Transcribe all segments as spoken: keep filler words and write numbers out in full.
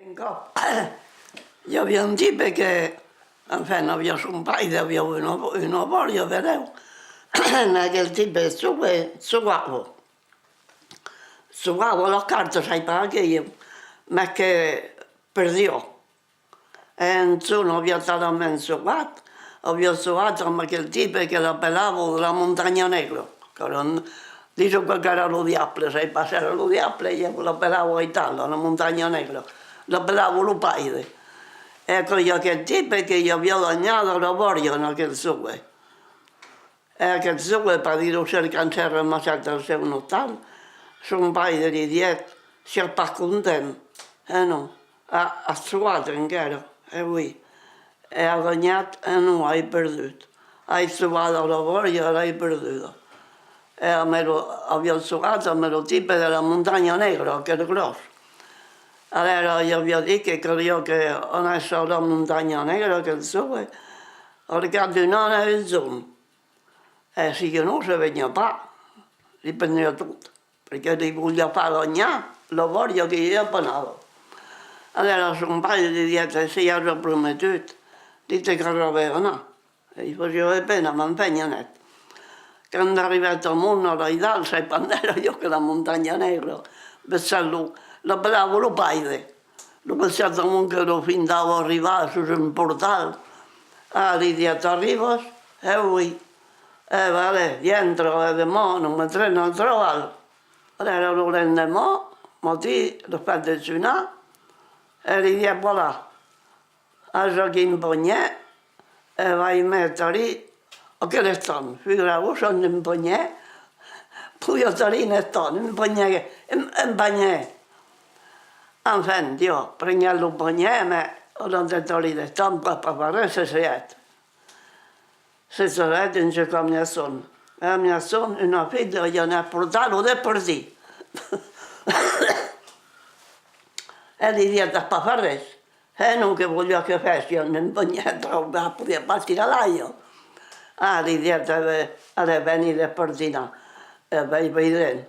Un còp, i aviá un tipe que, enfin, aviá son paire, aviá una, una bòria, benlèu. Aquel tipe jogava, jogava. Jogava las cartas, sai pas a qué, mas que perdiá. E un jorn aviá talament jogat, aviá jogat amb aquel tipe que l'apelava de la Montanha Negra, qu'èra un, dison que, qu'èra lo diable, sai pas s'èra lo diable, ieu l'apelava aital, la Montanha Negra, l'apelava lo paire. E aquò, i a aquel tipe que i aviá danhat la bòria en aquel jòc. E aquel jòc, per dire, quand s'èra amassat al seu ostal, son paire li dièt: «Siás pas content, e non? A, as jogat encara?» «E oui.» «E as ganhat?» «E non, ai perdut. Ai jogat a la bòria e l'ai perduda.» E amb lo, aviá jogat amb lo tipe de la Montanha Negra, aquel gròs. Alèra i aviá dit que caliá que anèsse a la Montanha Negra, aquel jove, al cap d'un an e un jorn. E si que non, se veniá pas, li preniá tot, perque li voliá far ganhar la bòria que i aviá apanada. Alèra son paire li dièt: «E se i as prometut, ditz que cal revenar.» E i fasiá de pena, mas enfin i anèt. Quand arribèt amont a l'aidal, sai pas ont èra, ieu, que la Montanha Negra, vegèt lo, l'apelava lo paire. Lo vegèt amont que lo findava arribar sus un portal. Ah, li dièt: «Arribas?» «E oui.» «E ben, allez, dintra, e deman nos metrem al trabalh.» Alèra lo lendeman matin, lo fèt dejunar, e li dièt: «Voilà, as aquí un panièr, e vai metre-li aquel estanc.» Figuràvos, amb un panièr, podiá tenir un estanc, un panièr, un, un panièr. Enfin, dieu, prenguèt lo panièr, mas, au lieu de tenir l'estanc, pas, pas far res, se sèt. Se sèt dins una mièsson. E a mièsson, una filha i anèt portar lo despartit. E li dièt: «As pas fach res?» «E non, que voliás que fèssi, un panièr traucat, podiá pas tirar l'aiga.» «Ah», li dièt, «e ben, allez, veni despartinar, e ben, veirem.»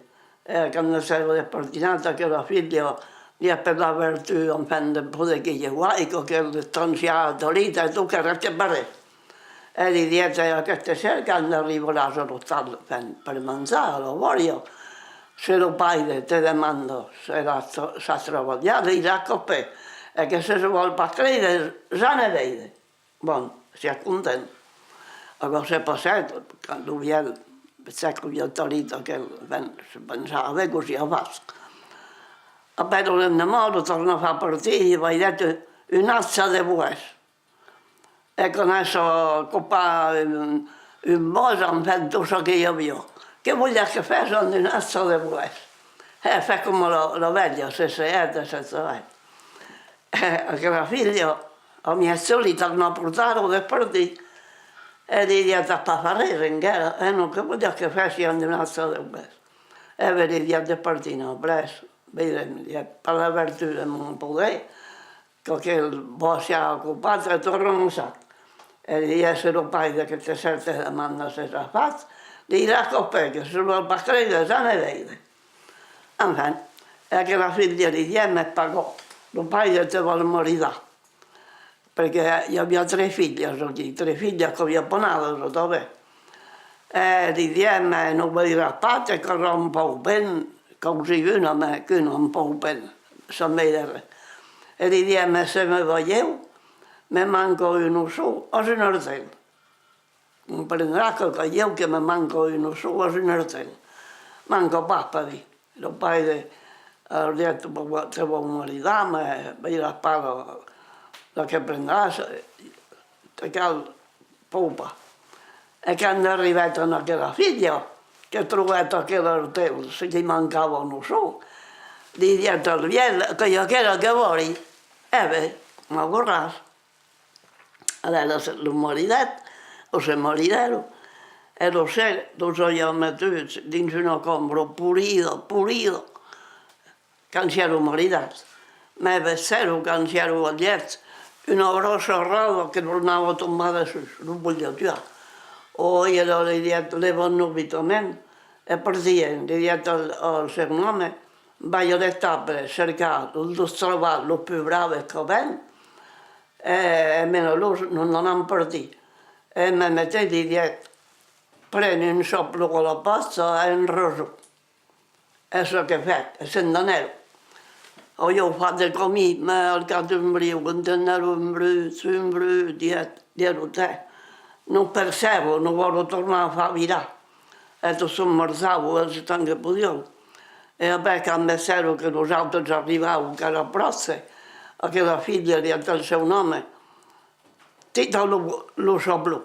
E quand s'èra despartinat, aquela filha li apelava: «Tu, enfin, de poder que ieu ai, qu'aquel estanciat, e tot, que reste pas res.» E li dièt: «E aqueste ser, quand arribaràs a l'ostal, enfin, per manjar, a la bòria, se lo paire te demanda se l'as, s'as trabalhat, li diràs qu'as pas, e que se se vòl pas creire, ja ne veire.» Bon, siá content. Aquò se passèt, quand lo vièlh, se qu'aviá talhit aquel, ben, se pensava ben qu'aviá fach. Après lo lendeman, lo torna far partir, e veirèt un, un acha de boès. E conèsse copar un, un bòsc, enfin, tot çò que i aviá. «Que voliás que fèsse amb un acha de boès?» E fèt coma la, la velha, se sèt, e se sèt. E aquela filha, a mièsson, li torna portar lo despartit. E li dièt: «As pas fach res encara?» «E non, que voliás que fèssi amb un acha de boès?» «E ben», li dièt, «despartina, après, veirem», li dièt, «per la vertut de mon poder, qu'aquel bòsc siá copat e tot ramassat.» E li dièt: «Se lo paire que te cèrte demanda se s'as fach, li diràs qu'as pas, que se vòl pas creire, ja ne veire.» Enfin, e aquela filha li dièt: «Mas pagòt, lo paire te vòl maridar.» Perque i aviá tres filhas aquí, tres filhas qu'aviá panadas atanben. E li dièt: «Mas non veiràs pas, te caurà un pauc ben, causí una, mas qu'una un pauc ben, sans veire res.» E li dièt: «Mas se me va ieu, me manca un osson, as un argent.» Comprendràs que, que ieu que me manca un osson, as un argent. Manca pas, per dire. Lo paire, eh, al dièt: «Te vau, te vau maridar, mas veiràs pas la, la que prendràs, eh, te cal paupar.» E quand arribèt en aquela filha, que trobèt aquel argent, se li mancava un osson, li dièt al vièlh: «Qu'ei aquela que vòli.» E ben, m'auràs. Alèra se, lo maridèt, o se maridèron, e lo ser los aviá metuts dins una cambra polida, polida, quand sièron maridats. Mas vegèron, quand sièron al lièch, una gròssa ròba que tornava tombar dessús, los voliá tuar. Oi, e lo li dièt: «Levem-nos vitament e partiguem», li dièt al, al segon òme, Vai a l'estable cercar los dos chavals los pus braves qu'avèm, e, e mena-los, nos n'anam partir. E mè meteis li dièt: pren un chablon a la pòcha e un rason. E çò que fèt, e se'n anèron. Avián fach de camin, mè al cap d'un briu, entendèron un brut, un brut, dièt, dièron: tè, nos percebon, nos vòlon tornar far virar. E tot son marchavan, el tant que podián. E apèi quand vegèron que los autres arribavan, qu'èra pròche, aquela filha dièt al seu òme: tira lo, lo chablon.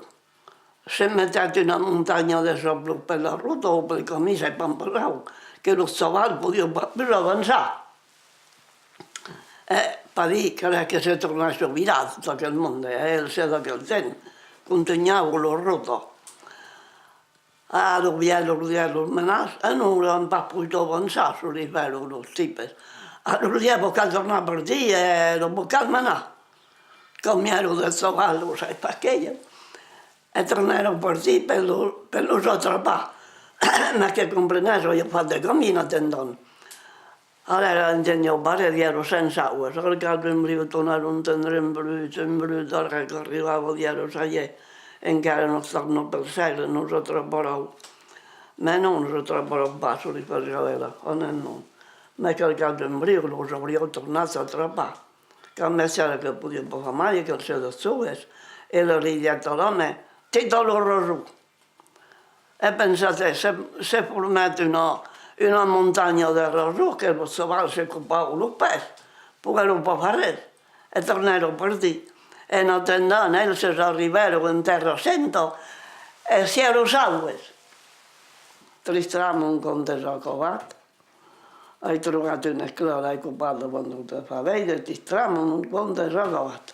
Se metèt una montanha de chablons per la rota o pel camin, sai pas per ont, que los chavals podián pas pus avançar. E pas dire que, que se tornèsson virar tot aquel monde, e el ser d'aquel temps contunhavan la rota. A, lo vièlon, lo vièlon menar, e non, non pas pogut avançar, se li fèron los tipes. A, lo dièt: vos cal tornar partir, e lo vos cal menar. Cambièron de chaval, o sai pas qué, e tornèron partir per lo, per los atrapar. Mas que comprenètz, avián fach de camin atendent. Alèra, entendèron pas res, èra sens auas. Al cap d'un briu tornèron entendre un brut, un brut, al cap qu'arribava, dièron: ça y est, encara nos tornan percèsser, nos atraparàn. Mas non, nos atraparàn pas, se li fasiá ela, anèm, non. Mas qu'al cap d'un briu los aurián tornats atrapar. Quand vegèron que podián pas far mai, que se dachavan, e li dièt a l'òme: tira lo rason. E pensatz, se, se formèt una, una montanha de rasons que los chavals se copavan los pès, poguèron pas far res, e tornèron partir. En atendent, eles arribèron en Tèrra Senta, e sièron sauves. Tristram, mon conte es acabat. Ai trobat un esclòp, l'ai copat davant de far veire, Tristram, mon conte es acabat.